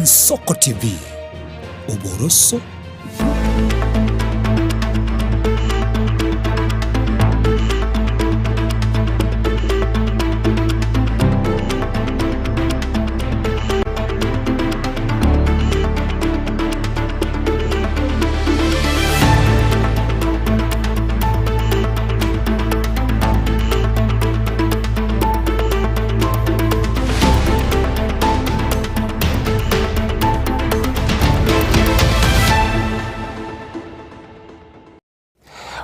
Ensoko TV, oboroso.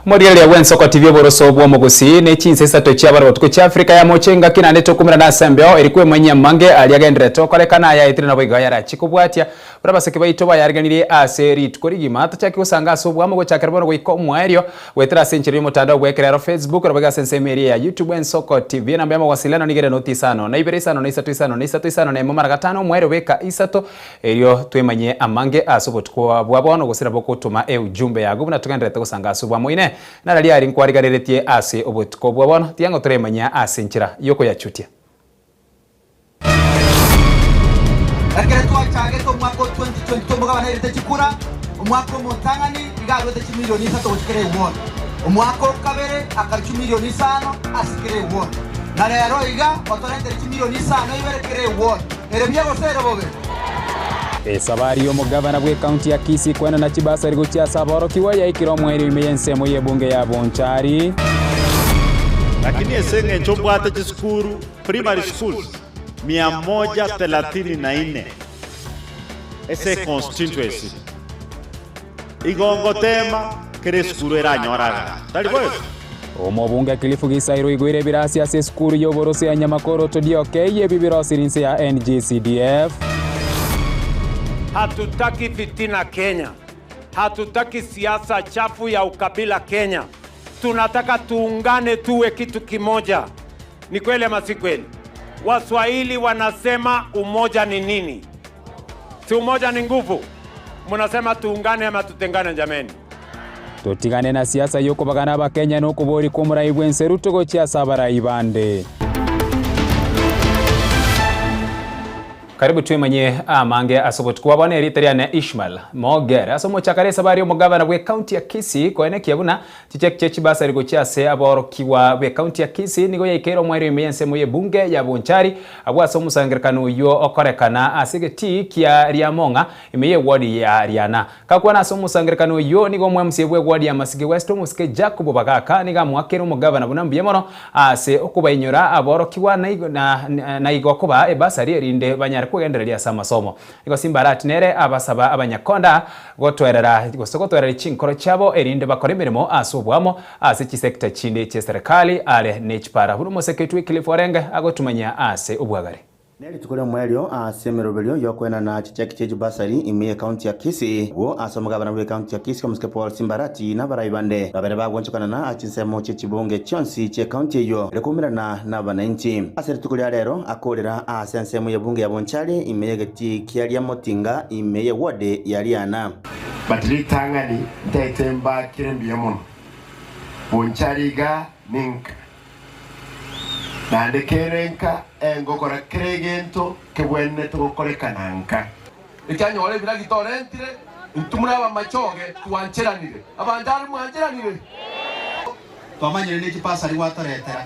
Omorigereria bw'ensoko TV oboroso bw'omogusii ne chinsa isato chia botuko chia Afrika ya moche engaki naende tokomerana ase embeo eri kwemanyia amange aria agendererete okorekana aya aetire nabo igo ayarachie kobwatia Buna abaseke baito bayariganirie ase rituko rigima, tochake gosanga ase oboamo gochakera bono goika omoerio, goetera ase enchera y'omotandao bw'ekerero, Facebook, naboigo ase ensemo eria ya YouTube Ensoko TV. Enamba y'amawasiliano nigo ere noti isano na ibere isano na isato isano na isato isano na emo mara gatano omoerio beka isato erio twemanyie amange ase obotuko bwa bono gose nabo gotoma eujumbe yago buna togendererete gosanga ase oboamo ine nararia aria nkwariganeretie ase obotuko bwa bono tiga ng'o toremanyia ase enchera y'okoyachutia. Ekero twachagete omwaka o 2022 omogabane airete chikura, omwaka omotang'ani iga aruete chimilioni isato gochia kera eward, omwaka o kabere akarua chimilioni isano ase kera eward, na rero iga otorentere chimilioni isano ibere kera eward. Ere buya gose ere bobe? Esabari y'omogavana bw'ekaunti ya Kisii koenana chibasari gochia ase aborokigwa yaikire omoerio ime y'ensemo y'ebunge ya Bonchari. Lakini ase engencho mbwate chisukuru, primary schools, mia moja thelathini na inne ase econstituency, igo ngoteema kera esukuru eranyore agacho. Tari boigo? Omobunge Cliff Gisairo oigoire ebirasi ase esukuru y'oboroso ya Nyamakoroto DOK ebi birosiri inse ya NGCDF. Hatutaki fitina Kenya, hatutaki siasa chafu ya ukabila Kenya. Tunataka tuungane tuwe kitu kimoja. Ni kweli ama si kweli? Waswahili wanasema umoja ni nini? Si umoja ni nguvu? Munasema tuungane ama tutengane jameni? Totigane na siasa y'okobagana Abakenya na okoboria kw'omorai bw'ense Ruto gochia ase abarai bande. Karibu twemanyie amange ase obotuko bwa bono erieta riane Ishmael Mogere. Ase omochakano esabari omogavana bw'ecounty ya Kisii koenekia buna chicheki chie chibasari gochia ase aborokigwa b'ecounty ya Kisii nigo yaikeire omoerio ime y'ensemo y'ebunge ya Bonchari abwo ase omosangerekano oyio okorekana ase egetii kia Riamong'a ime y'eward ya Riana. Gakwana ase omosangererekano oyio, nigo omwemca bw'egwadi ya Masige West, omosike Jacob Bagaka, nigo amoakere omogavana buna mbuya mono ase okobainyora aborokigwa na igo kobaa ebasari erinde banyare kwegendereria ase amasomo. Nigo Simbarati nere abasaba abanyakonda gotoerera gose gotoereria chinkoro chiabo erinde bakore emeremo ase oboamo ase chisekta chinde chi'eserekari are nechipara buna omoseke Wycliffe Orenge agotumanyia ase obwagare. Ne rituko ri'omoerio ase emeroberio y'okoenana chicheki chie chibasari ime y'ekaunti ya Kisii, abwo ase omogabana bw'ekaunti ya Kisii omosike Paul Simbarati na abarai bande babere bagwonchokanana ase chinsemo chie chibunge chionsi chi'ekaunti eyio ere koumerana n'abananchi. Ase rituko ria rero akorera ase ensemo y'ebunge ya Bonchari ime y'egetii kia Riamotinga ime y'eward ya Riana. But ritang'ani ntaete mbakire mbuya mono. Bonchari iga ninka. Naende kere nka engokora kera egento kebwenerete gokorekana nka. Ekianyora ebiragi torentire, intwe muri abamachoge twancheranire. Abanto aria mwancheranire? Twamanyire ne chipasari gwatoretera,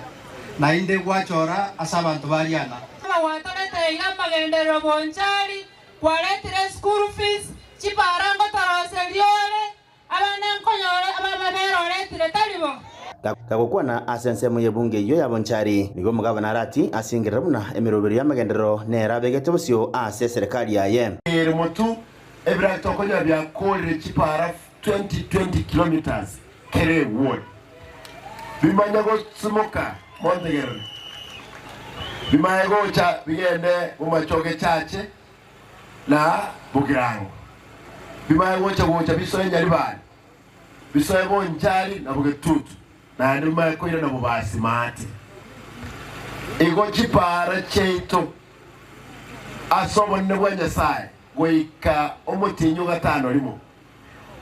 naende gwachora ase abanto ba riana. Gwatoreteire amagenderero bonchari, kwaretire school fees, chipara ngotoroseria ore, Abana nkonyora abamabera oretire, tari bo? Gagokwana ase ensemo y'ebunge eyio ya Bonchari, nigo omogabana Arati asingerera buna emeroberio y'amagenderero nere abegete bosio ase eserekari yaye. Ere motu, ebirage tokonyora biakorire chipara 20 20 kilometres kera eward. Bimanye gosimoka montegerere. Bimanye gocha bigende bomachoge chache na bogirango. Bimanye gocha gocha bisoe Nyaribari, bisoe Bonchari na Bogetutu, naende bimanye koirana Bobasimati. Igo chipaara chiaito ase obonene bwa Nyasae goika omotienyi o gatano rimo,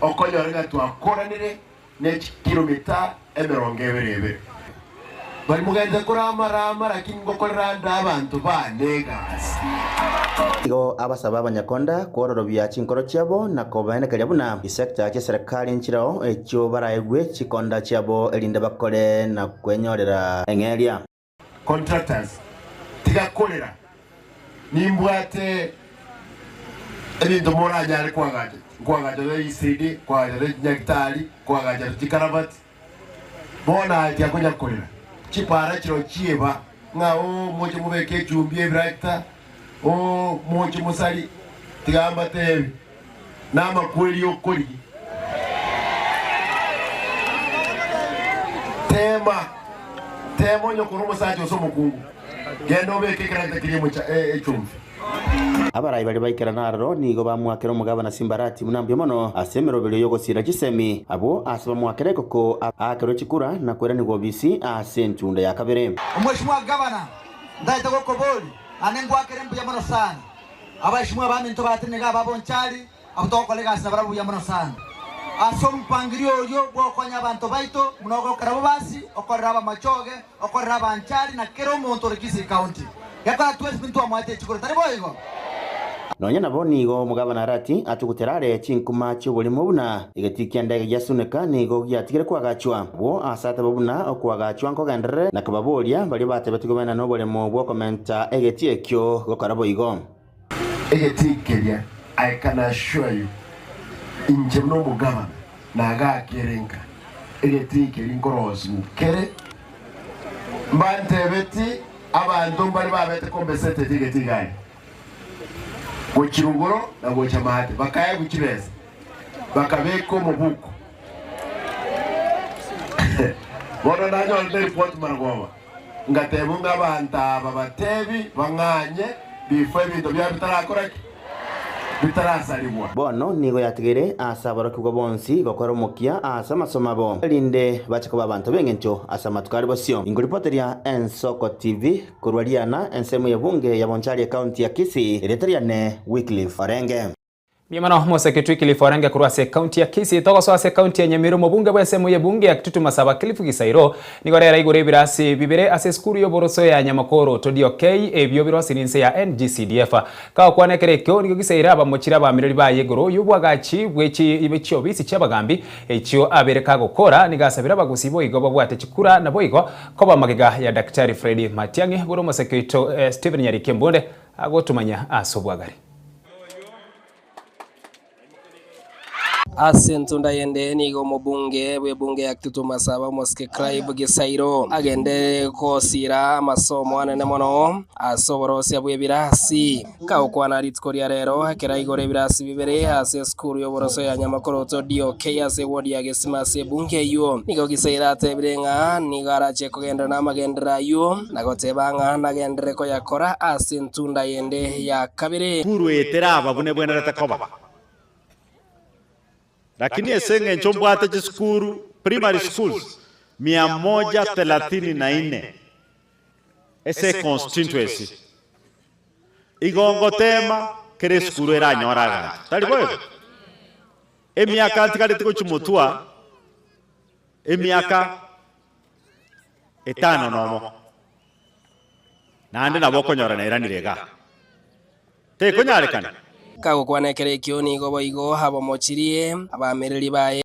okonyora ng'a twakoranire ne chikilomita emerongo ebere ebere. Bari mogende korama-rama, lakini ngokorera nde abanto baane egasi. Igo abasaba abanyakonda kwororobia chinkoro chiabo na kobaenekeria buna chisecta chi'eserekari nchirao echio baraegwe chikonda chiabo erinde bakore na kwenyorera eng'eria. Contractors tiga korera nimbwate ebinto moranyare koagacha, nkoagacha tore ECD, nkoagacha tore chinyagitari, nkoagacha tore chikaravati, bono aye tiakonya korera. Chipara chiro chieba ng'a oo moche mobeke echumbi ebirakita, oo moche mosari, tiga mbatebi namakweri okorigia. Teema, teema onye kore omosacha gose omokungu, genda obeke ekerakita keria emocha echumbi. Abarai baria baikerana aroro nigo bamoakera omogabana Simbarati buna mbuya mono ase emeroberio y'ogosiira chisemi. Abwo ase bamoakera ekoko aakerwe chikura na koiranigwa obisi ase entunda ya kabere. Omweshimiwa Gavana, ntaete gokobori, naende ngwakere mbuya mono sana. Abaeshimiwa baminto batenene iga aba Bonchari, Abwo togokora egasi nabarabwo buya mono sana. Ase omopangirio oyio bw'ogokonya abanto baito, buna ogokora bobasi, okorera abamachoge, okorera abanchari, na kera omonto ore Kisii County. Gekora twensi pi ntwamoete echikoro, tari boigo? Nonya nabo nigo omogabana Arati atugutera are chinkuma chi'oborimo buna egetii ki'endege gia Suneka nigo giatigire koagachwa. Abwo ase ateba buna okoagachwa nkogenderere na kobaboria baria batebetigwe bene noboremo bw'okomenta egetii ekio gokora boigo. Egetii keria, I can assure you, inche buna omogabana nagakere nka egetii keria nkorosigwa kere, mbantebeti abanto mbare babete compensated egetii gari gochia rogoro na gocha maate, bakaegwa chibesa bakabeka omobuko. Bono nanyorete report maragoba. Ngateebwa ng'a abanto aba batebi bang'anye bifo ebinto biabo bitarakora ki? Bitarasarigwa. Bono nigo yatigaire ase aborokigwa bonsi gokora omokia ase amasomo abo, erinde bache koba abanto b'engencho ase amatuko are bosio. Inkoripoteria Ensoko TV korwa Riana, ensemo y'ebunge ya Bonchari ekaunti ya Kisii, erieta riane Wycliffe Orenge. Mbuya mono Moseke Wycliffe Orenge korwa ase ekaunti ya Kisii. Togosoa ase ekaunti ya Nyamira omobunge bw'ensemo y'ebunge ya Kitutu Masaba Cliff Gisairo nigo rero aigure ebirasi bibere ase esukuru y'oboroso ya Nyamakoro Todio K ebio birosiri inse ya NGCDF. Kagokwana ekero ekio nigo Gisairo abamochire abamireri baye igoro y'obwagachi bwe chiobisi chi'abagambi echio abere kagokora nigo asabire abagusii boigo babwate chikura naboigo koba magega ya Daktari Fred Matiang'i buna omoseke oito Stephen Nyariki Mbunde agotomanya ase obwagare. Ase entunda yende nigo omobunge bw'ebunge ya Kitutu Masaba omosike Clive Gisairo agenderere gosiira amasomo anene mono ase oborosia bw'ebirasi. Kagokwana rituko ria rero ekero aigora ebirasi bibere ase esukuru y'oboroso ya Nyamakoroto DOK ase eward ya Gesima ase ebunge eyio. Nigo Gisairo atebire ng'a nigo arache kogenderera namagenderero ayio na goteba ng'a nagenderere koyakora ase entunda yende ya kabere. Sukuru eye teraba buna ebwenerete koba. Lakini ase eng'encho mbwate chisukuru, primary schools, mia moja thelathini na inne ase econstituency, igo ngoteema kera esukuru eranyore aganto. Tari boigo? Emiaka ntigareti gochia motwa, emiaka etano nomo. Naende nabo okonyora nairanire igaa. Tekonyarekana. Kagokwana ekero ekio nigo boigo abamochirie abaamereri baye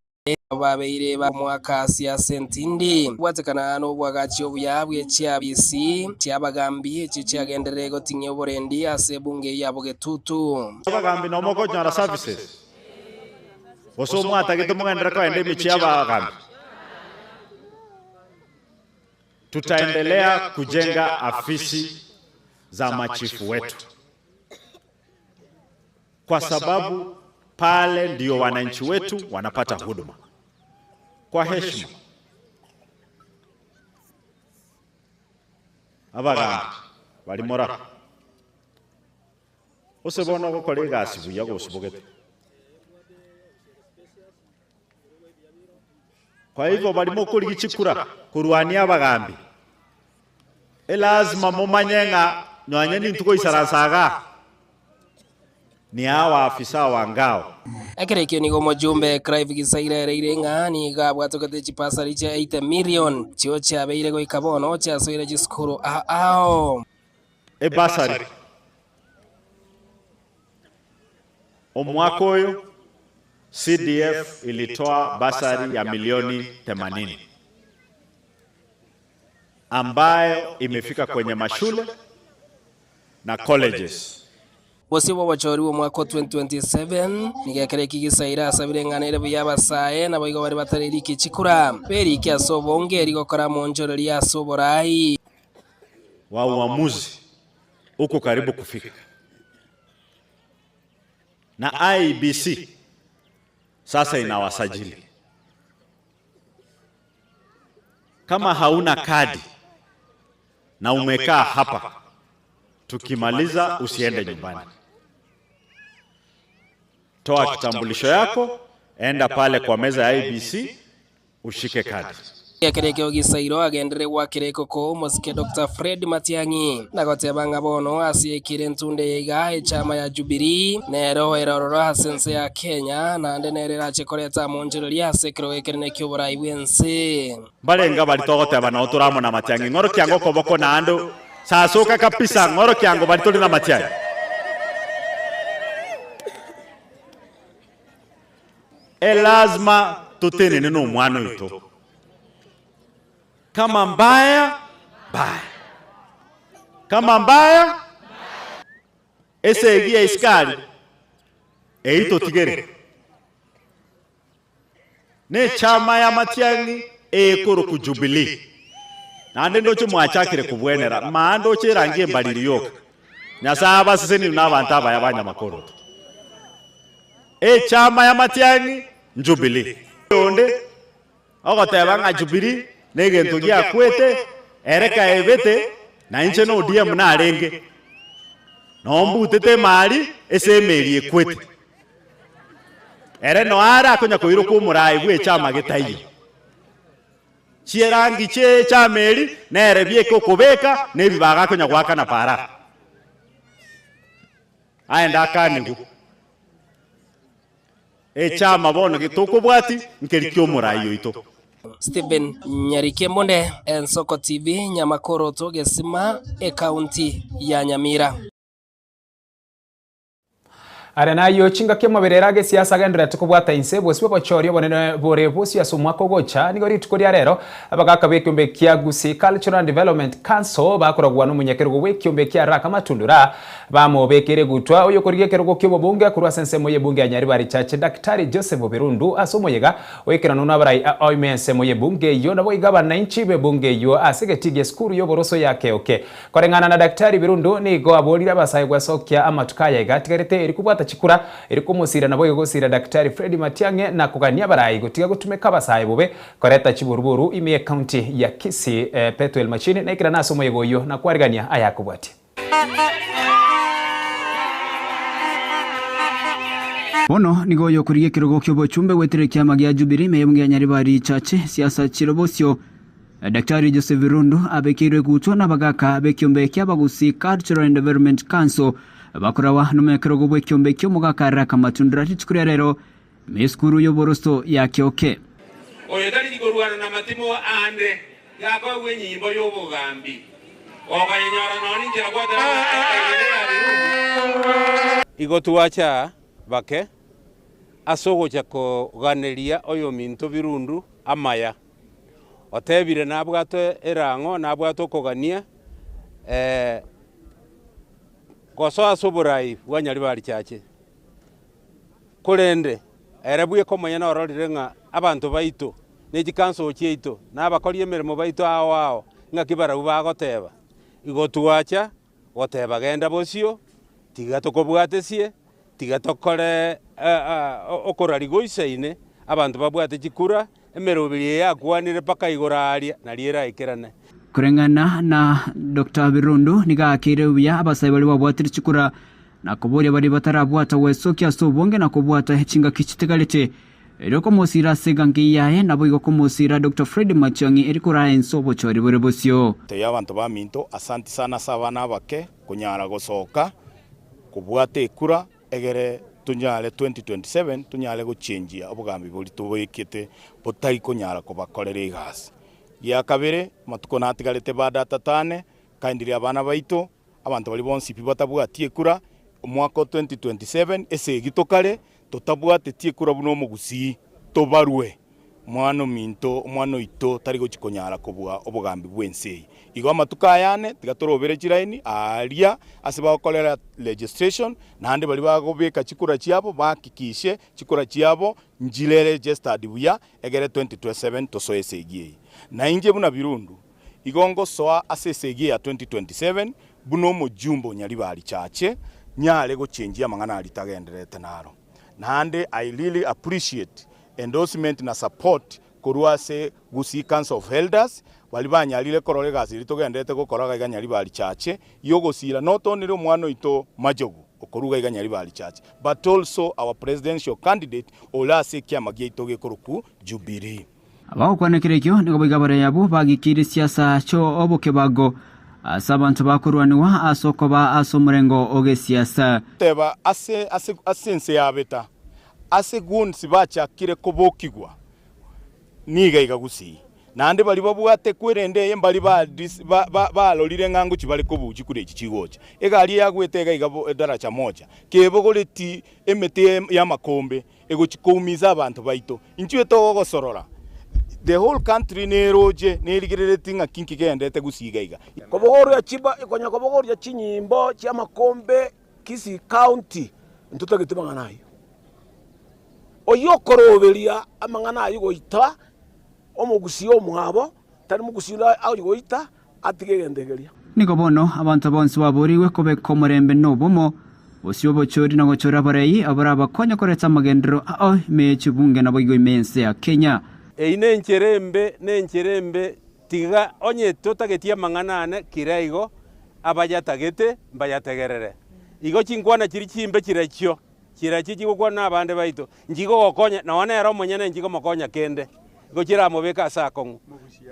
babeire bakomoaka ase ase entindi, kobwatekana nobwagachi obuya bwe chiabisi chi'abagambi echio chiagenderere goting'ia oborendi ase ebunge ya bogetutu. Abagambi nao mokonyora services, gose omwatagete mogenderere kogenda emechie y'abagambi. Tutaendelea kujenga afisi za machifu wetu kwa sababu pale ndio wananchi wetu wanapata huduma kwa heshima. Abagambi bari mora ose bono ogokora egasi buya gosibogete. Kwa hivyo baria mokorigia chikura korwania abagambi, elazima momanye ng'a nonya nintwe goisaransa igaa. Ni hawa afisa wa ngao. Ekero ekio nigo omojumbe Clive Gisaira ereire ng'a nigo abwatokete chibasari chia 80 million chio chiabeire goika bono chiasoire chisukuru ao ao. Ebasari Omwaka oyo CDF ilitoa basari ya milioni 80 ambayo imefika kwenye mashule na colleges. Bosio bw'obochori bw'omwaka o 2027, nigo ekero eki Gisaira asabire ng'a nere buya abasae naboigo baria batareriki chikura, berike ase obonge eri gokora amonchoreria ase oborai. Wa uamuzi uko karibu kufika na IEBC sasa inawasajili. Kama hauna kadi na umekaa hapa, tukimaliza usiende nyumbani. Toa kitambulisho yako, enda pale kwa meza ya IEBC ushike kadi. Ekero ekio Gisairo agenderere gwakera ekoko omosike Doctor Fred Matiang'i na goteba ng'a bono asiekire entunde eye iga echama ya Jubilee nero ere ororo ase ense ya Kenya naende nere erache koreta amonchoreria ase ekerogo ekenene ki'oborai bw'ense. Mbarenge baria togoteba nao tore amo na Matiang'i ng'oro kiango okoboko naende sasoka kabisa ng'oro kiango baria tore na Matiang'i. Elazima totenene nomwana oito. Kama mbaya mbaya, kama mbaya esegi ya isikari eyio totigere nechama ya Matiang'i ekorokwa Jubilee. Naende ndoche mwachakire kobwenera, maa ndoche erangi embariri yoka. Nyasae abasesenie na abanto abaya ba Nyamakoroto. Echama ya Matiang'i n'Jubilee. Oyonde ogoteba ng'a Jubilee negento giakwete, ere kaebete, na inche na ODM narenge, noo mbutete emari ase emeri ekwete. Ere noe are akonya koiroka omorai bw'echama getaiyo. Chierangi chi'echama eri nere bieka okobeka na ebibaga akonya goakana para. Aende akanigwe. Echama bono getokobwati nkeri ki'omorai oito. Stephen Nyarike Mbonde, Ensoko TV, Nyamakoroto, Gesima, Ekaunti ya Nyamira. Are nayio chingaki omobere ere agesiasa agendererete kobwata inse bosio bw'obochori obonene bore bosio ase omwaka ogocha. Nigo rituko ria rero abagaka b'ekiombe kia Gusii Cultural and Development Council bakoragwa nomonyakerogo bw'ekiombe kia Raka Matundura bamobekeire egutwa oyokorigia ekerogo ki'obobunge korwa ase ensemo y'ebunge ya Nyaribari Chache Daktari Joseph Birundu ase omoyega oikeranwa nabarai aoime ensemo y'ebunge eyio naboigo abanainchi b'ebunge eyio ase egetii gi'esukuru y'oboroso ya Keoke Koreng'ana na Daktari Birundu, nigo aborire abasae gwesokia amatuko aya iga atigarete eri kobwata chikura, eri komosira naboigo gosira Daktari Freddy Matiang'e na kogania abarai gotiga gotumeka abasae bobe koreta chiburuburu ime y'ecounty ya Kisii. Pethuel Machini naikerane ase omoyega oyio na kwarigania ayakobwatia. Bono nigo oyokorigia ekerogo ki'obochumbe goetera ekiama gia Jubilee ime y'ebunge ya Nyaribari Chache, siasa chirobosio. Daktari Joseph Birundu abekeirwe egutwa nabagaaka b'ekiombe ki'Abagusii Cultural and Development Council bakorawa nomoekerogo bw'ekiombe ki'omogaka Raka Matundura rituko ria rero ime y'esukuru y'oboroso ya Keoke. Oyo tari korwana namatimo ande, gakoegwa enyimbo y'obogambi, okoyenyora nonya inchera gwatera ng'a eye neya Birundu. Igo twacha bake ase ogocha koganeria oyominto Birundu amaya. Otebire nabwate erang'o, nabwate okogania, gosoa ase oborai bwa Nyaribari Chache. Korende ere bweka omonyene ororire ng'a abanto baito, ne chikansoo chiaito, na abakori emeremo baito ao ao, ng'aki barabwo bagoteba. Igo twacha goteba genda bosio, tiga tokobwatesie, tiga tokore okoraria goisaine, abanto babwate chikura, emeroberi eye yakwanire mpaka igoro aaria, nario eraikerane. Koreng'ana na Doctor Birundu, nigo aakeire buya abasae baria babwatire chikura na koboria baria batarabwata gwesokia ase obonge na kobwata chingaki chitigarete Erio komosiira ase egangi yaye, naboigo komosiira Doctor Fred Matiang'i eri koraa ense obochori bore bosio. Tebia abanto baminto, Asanti sana ase abana abake konyara gosoka kobwata ekura. egere tonyare 2027 tonyare gochenjia obogambi boria toboekete botari konyara kobakorera egasi. Gia kabere, amatuko natigarete bado atato ane, kindly abana baito, abanto baria bonsi pi batabwati ekura, omwaka o 2027 esegi tokare totabwateti ekura buna omogusii, tobarwe. Omwana ominto, omwana oito tari gochia konyara kobua obogambi bw'ense eye. Igo amatuko aya ane, tiga torobere chilaini aaria ase bagokorera registration, naende baria bagobeka chikura chiabo bahakikishe chikura chiabo nchire registered buya egere 2027 tosoe esegi eye. Na inche buna Birundu, igo ngosoa ase esegi eye ya 2027 buna omojumbe o Nyaribari Chache, nyare gochenjia amang'ana aria tagendererete naro. Naende I really appreciate endorsement na support korwa ase Gusii Council of Elders, baria banyarire korora egasi eria togendererete gokora iga iga Nyaribari Chache, y'ogosira not only omwana oito Majogu okorwa iga iga Nyaribari Chache, but also our presidential candidate ore ase ekiama giaito gekorokwa Jubilee. Abagokwana ekio nigo boigo abarai abwo bagikeirie siasa chi'obokebago ase abanto bakorwanigwa ase okoba ase omorengo o gesiasa. Teba ase ase ase ense yabeta, ase gwonsi bachakire kobokigwa niga iga gusii. Naende baria babwate kwerende eye mbari barorire ng'a ngochia bare kobuchia kure echi chigocha. Egari eyagwete iga iga daraja moja, kebogoreti emete y'amakombe egochia koumisa abanto baito. Inchuo togogosorora, the whole country neroche nerigerereti ng'aki nki kegenderete gusii iga iga. Kobogoria chiba konya kobogoria chinyimbo chi'amakombe Kisii County ntotagete mang'ana ayio. Oyio okoroberia amang'ana ayio goita omogusii omwabo, tari mogusii onde agochia goita atige egento ekeria. Nigo bono abanto bonsi baboorigwe kobeka omorembe na obomo, bosio obochori na gochora abarei abarabakonye koreta amagenderero ao ime ye chibunge naboigo ime y'ense ya Kenya. Eyio nenchera embe, nenchera embe, tiga onye totageti amang'ana ane kira igo, abayatagete mbayategerere. Igo chinkwana chiria chimbe chirachio, chirachio chigokwana nabande baito, nchigogokonya, nonya nere omonyene nchigomokonya kende, igo chiramobeke ase akong'u.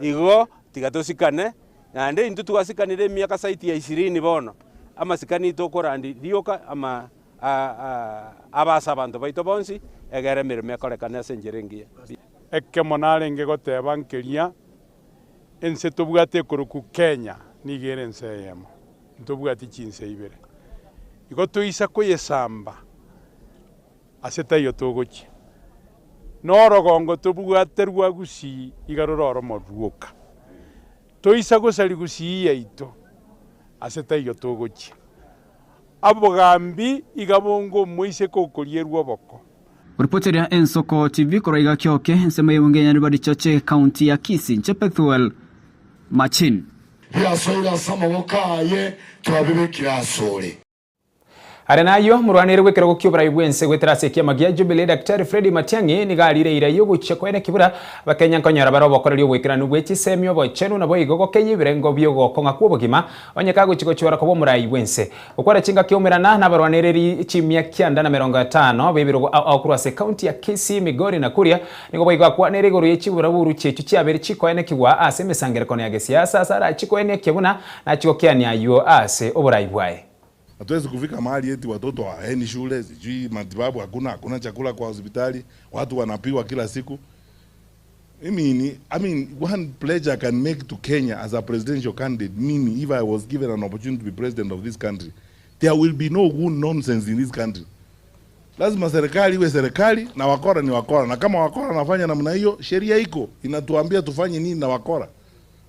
Igo tiga tosikane, naende intwe twasikanire emiaka zaidi ya ishirini bono, amasikani tokorandi rioka ama abe ase abanto baito bonsi, egere emeremo ekorekane ase enchera engiya. Ekemo narenge goteba nkeria, ense tobwate ekorokwa Kenya nigo ere ense eyemo, ntobwati chinse ibere. Igo toisa koyesamba ase taiyo togochia, na orogongo tobwate rwa Gusii iga rore oromo rwoka. Toisa gosaria Gusii yaito ase taiyo togochia. Abogambi iga bonge omoiseke okorierwa oboko. Ripoteria Ensoko TV korwa iga Kioke, ensemo y'ebunge ya Nyaribari Chache, County ya Kisii, inche Pethuel Machin. Biasoire ase amaboko aye, twabibekire asore. Are nayio, morwaneire bw'ekerogo ki'oborai bw'ense goetera ase ekiama gia Jubilee Daktari Freddy Matiang'i nigo arire eira y'ogochia koene kibura Abakenya nkonyora bare obokoreri oboikeranu bwe chisemi obochenu naboigo gokeyia ebirengo bi'ogokong'a kw'obogima onye kagochia gochora koba omorai bw'ense. Gokwana chingaki oumerana nabarwanereri chimia kianda na merongo etano b'ebirogo ao ao korwa ase ekaunti ya Kisii, Migori na Kuria nigo boigo akwanire igoro ye chiburaburu chiechio chiabeire chikoenekigwa ase emesangererekano ya gesiasa ase arachie koenekia buna nachie gokeania ayio ase oborai bwaye. Hatuwezi kufika mahali eti watoto hawaendi shule, sijui matibabu hakuna, hakuna chakula kwa hospitali, watu wanapigwa kila siku. I mean, I mean, one pledge I can make to Kenya as a presidential candidate, mimi, if I was given an opportunity to be president of this country, there will be no good nonsense in this country. Lazima serikali iwe serikali na wakora ni wakora, na kama wakora wanafanya namna hiyo, sheria iko inatuambia tufanye nini na wakora,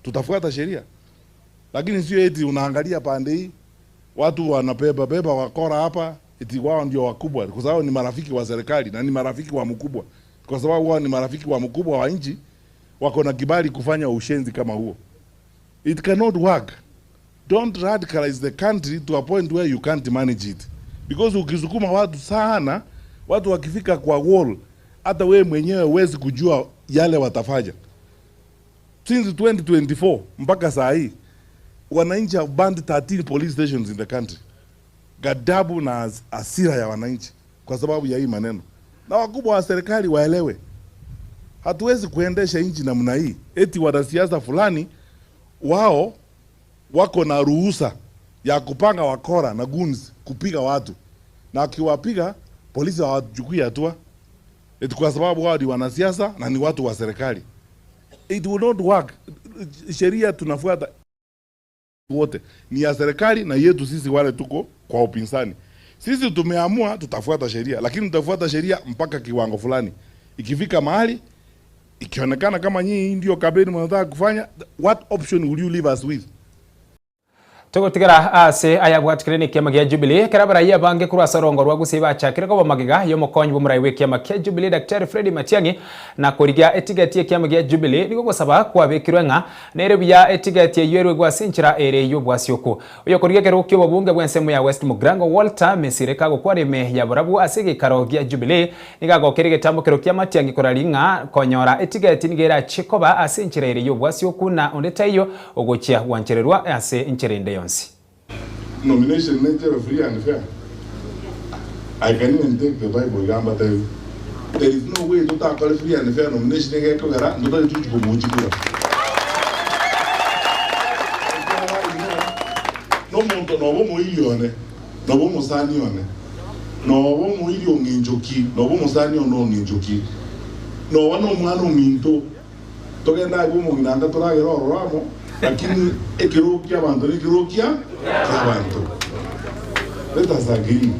tutafuata sheria, lakini sio eti unaangalia pande hii watu wanabeba beba wakora hapa eti wao ndio wakubwa, kwa sababu ni marafiki wa serikali na ni marafiki wa mkubwa, kwa sababu wao ni marafiki wa mkubwa wa nchi, wako na kibali kufanya ushenzi kama huo. It cannot work. Don't radicalize the country to a point where you can't manage it, because ukisukuma watu sana, watu wakifika kwa wall, hata wewe mwenyewe huwezi kujua yale watafanya. Since 2024 mpaka saa hii wananchi have burned 13 police stations in the country. Ghadhabu na hasira ya wananchi kwa sababu ya hii maneno, na wakubwa wa serikali waelewe, hatuwezi kuendesha nchi namna hii eti wanasiasa fulani wao wako na ruhusa ya kupanga wakora na goons kupiga watu. Na akiwapiga polisi hawachukui hatua eti kwa sababu wao ni wanasiasa na ni watu wa serikali. It will not work. Sheria tunafuata wote ni ya serikali na yetu sisi wale tuko kwa upinzani. Sisi tumeamua tutafuata sheria, lakini tutafuata sheria mpaka kiwango fulani. Ikifika mahali ikionekana kama nyinyi ndio kampeni mnataka kufanya, what option will you leave us with? Togotigera ase ayabwatikire nekiama gia Jubilee ekero abaraiyo abange korwa ase orongo rwa Gusii bachakire koba magega y'omokonyi bw'omorai bw'ekiama kia Jubilee Daktari Fred Matiang'i na korigia etigeti y'ekiama gia Jubilee nigo ogosaba kwabekirwe ng'a nere buya etigeti eyio erwegwe ase enchera ere y'obwasioku. Oyokorigia ekerogo ki'obobunge bw'ensemo ya West Mugirango Walter Misiri kagokwana ime ya barabwo ase egeikaro gia Jubilee nigo agokera egetambokero kia Matiang'i koraria ng'a konyora etigeti nigo erachie koba ase enchera ere y'obwasioku na onde taiyo ogochia gwanchererwa ase enchera ende yonsi. Nomination nenchera free and fair? I can even take the bible iga mbatebi there is no way totakore free and fair nomination egekogera ntotari tochi kobuchi kura. Ekiagera inwe nomonto noba omoiri one noba omosani one noba omoiri ong'encho ki noba omosani one ong'encho ki noba nomwana ominto Togende agwo omong'ina anga toragere ororo amo, lakini ekerogo ki'abanto nekerogo kia ki'abanto. Let us agree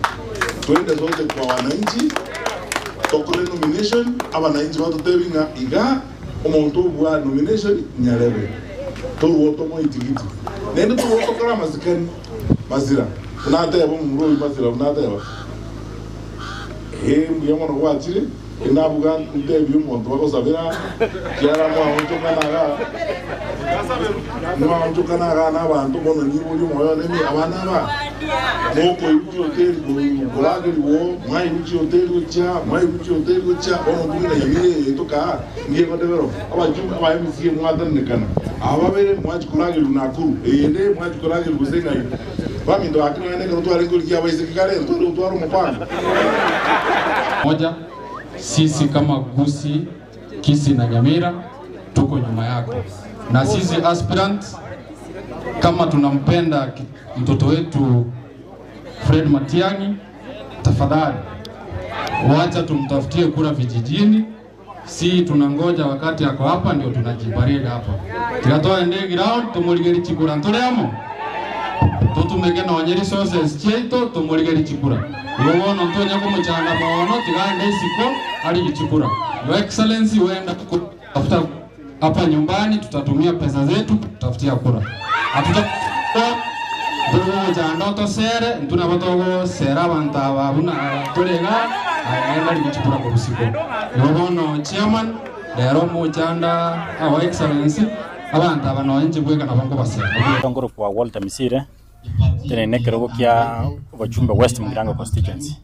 twende sote kwa wananchi tokore nomination, abananchi batotebi ng'a iga omonto obua nomination nyarebe torwo tomoe tigiti. Naende torwo tokore amasikani masira buna ateba omomura oyio masira buna ateba ee mbuya mono gwachire. Inabuga ntebie omonto bagosabera, ekiagera mwaonchokana iga, mwaonchokana iga nabanto bono nyiborie omoyo one ime, abana aba mokoigwa chihoteli koragerigwa oo, mwaigwa chihoteli gochia, mwaigwa chihoteli gochia, bono ntwe buna Nyamira eye yaito kaa, ngiye godevelop. Abachumbe aba MCA mwatananekana, aba babere mwachia koragerigwa Nakuru, eyende mwachia koragerigwa gose ng'ai. Baminto gaki nonya nekero twarenge korigia abaiseke kare, ntware gotwara omopango. Moja, sisi kama Gusii, Kisii na Nyamira tuko nyuma yako, na sisi aspirants kama tunampenda mtoto wetu Fred Matiang'i, tafadhali wacha tumtafutie kura vijijini. Si tunangoja wakati ako hapa ndio tunajiparade hapa. Tiga twaende ground tumurigeri chikura ntore amo. Totumeke nonye resources chiaito tumurigeri chikura. Igo bono ntonya komochanda mono tiga aende isiko arigi chikura. Your Excellency wenda kutafuta hapa nyumbani tutatumia pesa zetu kutafutia kura. Hatuta Ntogochanda otosere, intwe nabo togosera abanto aba buna tore iga, aye genda rigia chikura korwa isiko. Igo bono chairman, rero omochanda our excellency, abanto aba nonye inche bweka nabo nkobasera. Nkorokwa Walter Misire, ntenene ekerogo kia Bochumbe West Mugirango Constituency.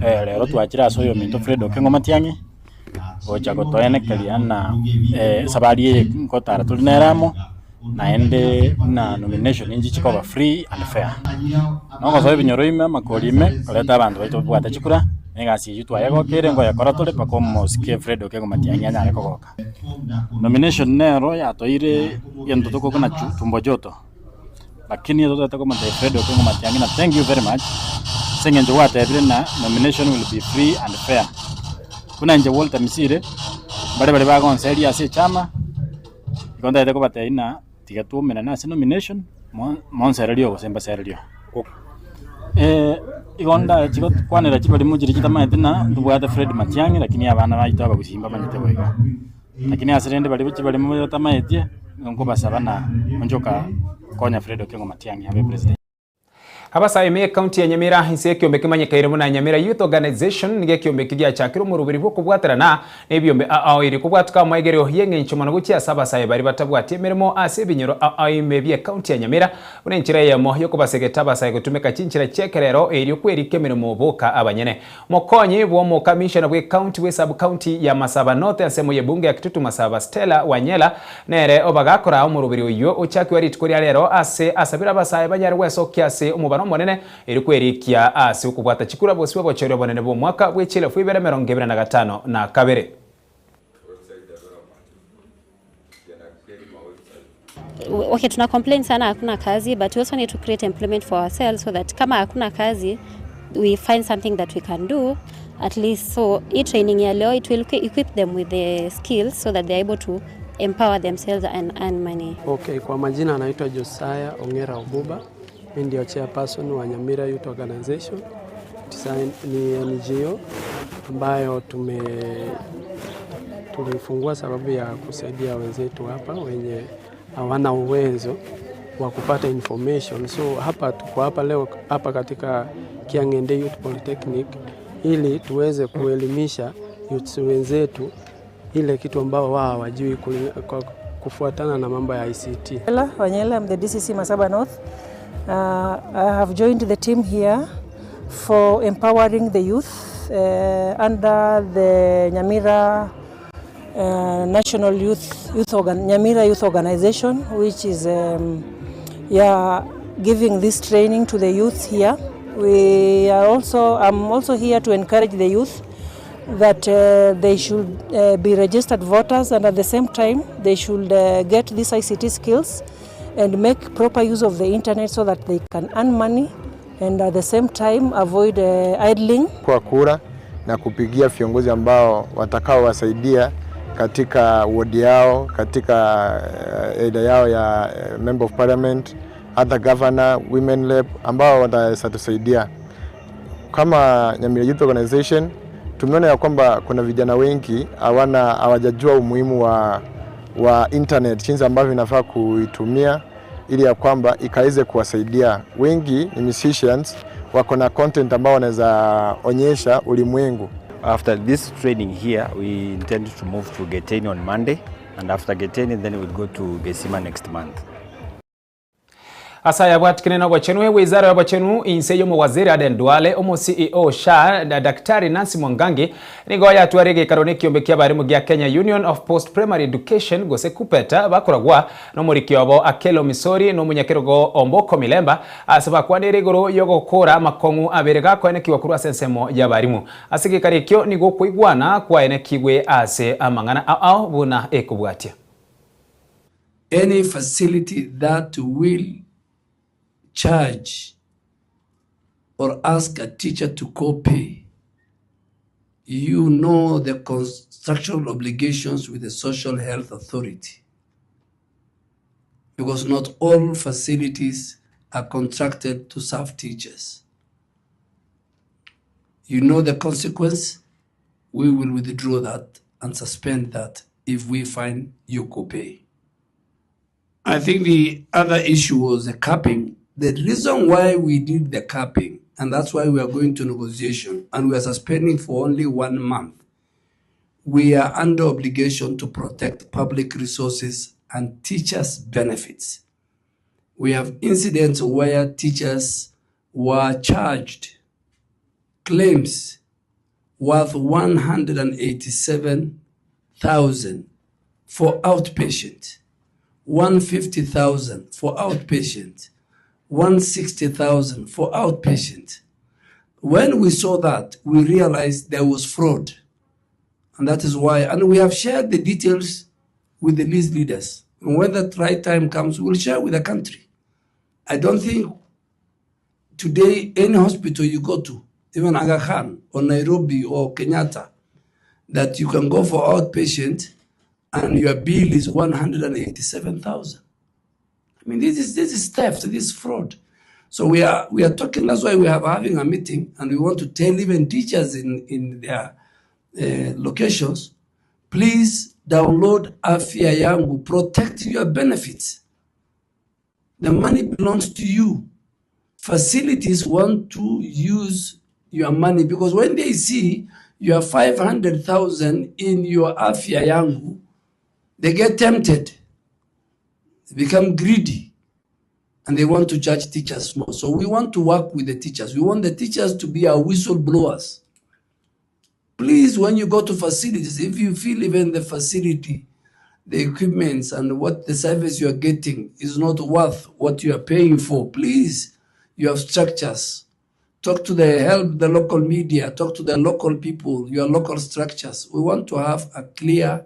Rero twachire ase oyominto Fred Okengo Matiang'i, gocha gotoenekeria ng'a esabari eye ngotara tore nere amo, naende buna nomination inche chikoba free and fair. Nogosoa ebinyoro ime amakori ime koreta abanto baito babwate chikura, na egasi eyio twayegokeire ngoyekora tore mpaka omosike Fred Okengo Matiang'i anyare kogoka. Nomination nero yatoeire egento tokokuna tumbo joto, lakini totagete komotebia Fred Okengo Matiang'i ng'a thank you very much, ase eng'encho gwatebire ng'a nomination will be free and fair. Buna inche Walter Misire, mbare baria bagonseria ase echama, igo ntagete kobatebia ng'a tiga twaumerane ase nomination, monsererie gose mbasererie. Igo ndache gokwanera chibarimo chiria chitamanyete ng'a ntobwate Fred Matiang'i lakini abana baito abagusii mbamanyete boigo. Lakini ase rende baria chibarimo batamaetie, nigo nkobasaba ng'a onchoka konya Fred Okengo Matiang'i abe president. Abasae ime y'Ekaunti ya Nyamira inse y'ekiombe kemanyekaine buna Nyamira Youth Organization nigo ekiombe ekio giachakire omoroberi bw'okobwaterana nebiombe ao erio kobwatuka amaegerio y'eng'encho mono gochia ase abasae baria batabwati emeremo ase ebinyoro ao ime bi'Ekaunti ya Nyamira buna enchera eyemo y'okobasegeta abasae gotumeka chinchera chi'ekerero erio kwerika emeremo boka abanyene. Mokonyi bw'omokamishona bw'ecounty bwe sub-county ya Masaba North ensemo y'ebunge ya Kitutu Masaba Stella Wanyela nere obagakora omoroberi oyio ochakiwa rituko ria rero ase asabire abasae banyare gwesokia ase omobaro omonene erio kwerikia ase okobwata chikura bosio obochori obonene bw'omwaka bwe chielfu ibere emerongo ebere na gatano na kabere. Okay, tuna complain sana hakuna kazi but we also need to create employment for ourselves so that kama hakuna kazi we find something that we can do at least so hii training ya leo it will equip them with the skills so that they are able to empower themselves and earn money. Okay, kwa majina anaitwa Josiah Ongera Obuba. Mimi ndio chairperson wa Nyamira Youth Organization. Ni NGO ambayo tume tulifungua sababu ya kusaidia wenzetu hapa wenye hawana uwezo wa kupata information. So hapa tuko hapa leo hapa katika Kiang'ende Youth Polytechnic ili tuweze kuelimisha youths wenzetu ile kitu ambao wao hawajui kwa kufuatana na mambo ya ICT. Wanyela, I'm the DCC Masaba North. I have joined the team here for empowering the youth under the Nyamira National Youth, Youth Organ Nyamira Youth Organization, which is yeah, giving this training to the youth here. We are also, I'm also here to encourage the youth that they should be registered voters, and at the same time they should get these ICT skills and make proper use of the internet so that they can earn money and at the same time avoid idling. Kwa kura na kupigia viongozi ambao watakaowasaidia katika wodi yao, katika area yao ya member of parliament, hata governor, women rep ambao wataweza tusaidia. Kama Nyamira Youth Organization tumeona ya kwamba kuna vijana wengi hawajajua umuhimu wa internet, jinsi ambavyo inafaa kuitumia ili ya kwamba ikaweze kuwasaidia. Wengi ni musicians, wako na content ambao wanaweza onyesha ulimwengu. After this training here, we intend to move to Geteni on Monday, and after Geteni, then we'll go to Gesima next month. Ase aya abwatikire na obochenu ewizara ya obochenu inse ya omowaziri Aden Duale omo CEO SHA na Daktari Nancy Mwangangi nigo yatware egekaro na ekiombe kia abarimu gia Kenya Union of Post Primary Education gose KUPPET bakoragwa na omoriki obo Akelo Misori na omonyakerogo Omboko Milemba ase bakwanire igoro yogokora amakong'u abere gakoenekiwa korwa ase ensemo ya abarimu ase egekaro ekio nigo okoigwana kwaenekigwe ase amang'ana ao ao buna ekobwatia. Any facility that will charge or ask a teacher to co-pay, you know the contractual obligations with the Social Health Authority, because not all facilities are contracted to serve teachers. You know the consequence. We will withdraw that and suspend that if we find you co-pay. I think the other issue was the capping. The reason why we did the capping, and that's why we are going to negotiation, and we are suspending for only 1 month. We are under obligation to protect public resources and teachers' benefits. We have incidents where teachers were charged claims worth 187,000 for outpatient, 150,000 for outpatient, 160,000 for outpatient. When we saw that, we realized there was fraud. And that is why, and we have shared the details with the list leaders. And when that right time comes, we'll share with the country. I don't think today any hospital you go to, even Aga Khan or Nairobi or Kenyatta, that you can go for outpatient and your bill is 187,000. This is theft, this is fraud. So we are talking, that's why we are having a meeting, and we want to tell even teachers in their locations, please download Afya Yangu, protect your benefits. The money belongs to you. Facilities want to use your money, because when they see your 500,000 in your Afya Yangu, they get tempted, they become greedy, and they want to charge teachers more. So we want to work with the teachers. We want the teachers to be our whistleblowers. Please, when you go to facilities, if you feel even the facility, the equipments and what the service you are getting is not worth what you are paying for, please, you have structures. Talk to the help, the local media, talk to the local people, your local structures. We want to have a clear,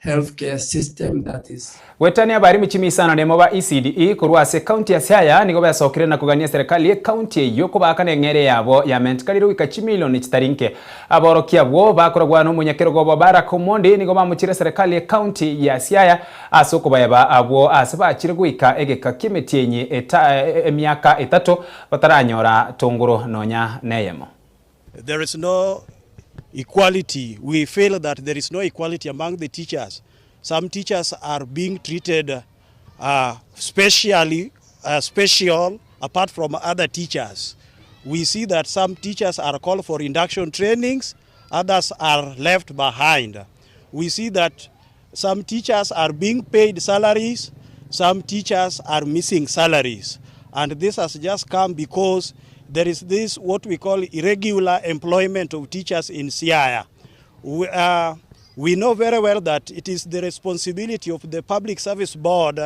healthcare system that is Goetania abaremi chimisano nemo ba ECDE korwa ase ekaunti ya Siaya nigo besokire na kogania eserekari y'ekaunti eyio kobaakana eng'eria yabo yamentikarire goika chimilioni chitari nke. Aborokia abwo bakoragwa nomonyakerogo obo Barack Omondi nigo bamochire eserekari y'ekaunti ya Siaya ase okobaeba abwo ase bachire goika egeka ki'emetienyi eta emiaka etato bataranyora tongoro nonya neyemo. There is no equality. We feel that there is no equality among the teachers. Some teachers are being treated uh, specially, uh, special apart from other teachers. We see that some teachers are called for induction trainings, others are left behind. We see that some teachers are being paid salaries, some teachers are missing salaries. And this has just come because there is this what we call irregular employment of teachers in Siaya. We, uh, we know very well that it is the responsibility of the Public Service Board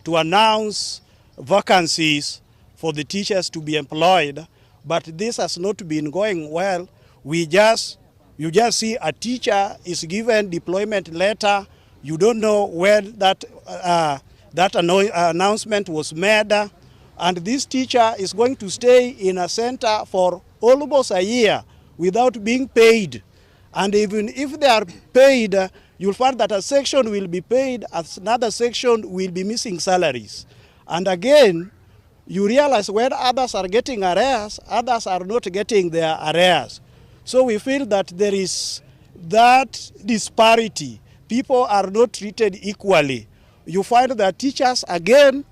to announce vacancies for the teachers to be employed, but this has not been going well. We just, you just see a teacher is given deployment letter. You don't know where that, uh, that announcement was made. And this teacher is going to stay in a center for almost a year without being paid. And even if they are paid, you'll find that a section will be paid, another section will be missing salaries. And again, you realize when others are getting arrears, others are not getting their arrears. So we feel that there is that disparity. People are not treated equally. You find that teachers, again,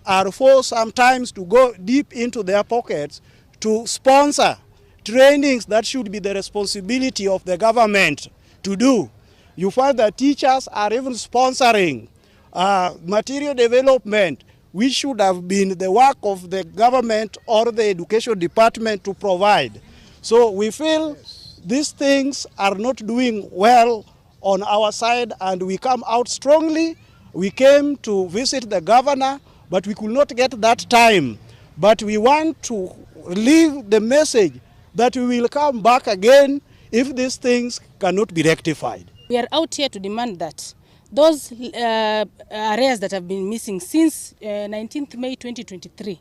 are forced sometimes to go deep into their pockets to sponsor trainings that should be the responsibility of the government to do. You find that teachers are even sponsoring uh, material development, which should have been the work of the government or the education department to provide. So we feel these things are not doing well on our side and we come out strongly. We came to visit the governor, but we could not get that time. But we want to leave the message that we will come back again if these things cannot be rectified. We are out here to demand that those uh, areas that have been missing since uh, 19th May 2023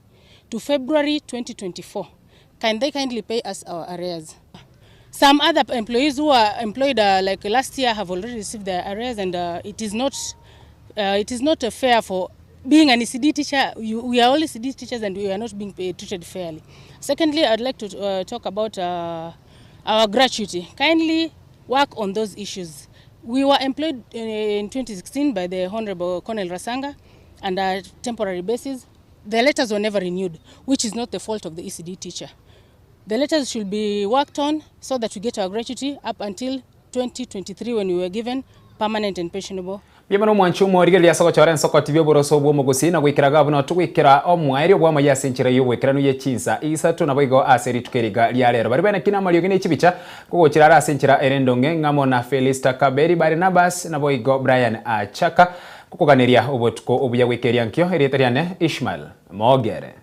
to February 2024, can they kindly pay us our arrears? Some other employees who are employed uh, like last year have already received their arrears and uh, it is not uh, it is not uh, fair for being an ECD teacher, you, we are all ECD teachers and we are not being paid, treated fairly. Secondly, I'd like to uh, talk about uh, our gratuity. Kindly work on those issues. We were employed uh, in 2016 by the Honorable Colonel Rasanga under a temporary basis. The letters were never renewed, which is not the fault of the ECD teacher. The letters should be worked on so that we get our gratuity up until 2023 when we were given permanent and pensionable Mbuya mono omwanchi omorigereria ase ogochora ensoko TV oboroso bw'omogusii na goikera iga buna togoikera omoerio bw'amaya ase enchera y'oboikeranu ye chinsa isato naboigo ase rituko eri iga ria rero. Baria bene kina amariogi ne chibicha kogochera are ase enchera ere endonge ng'amo na Felista Kaberi, Barnabas naboigo Brian Achaka kokoganeria obotuko obuya goika eria nkio erieta riane Ishmael Mogere.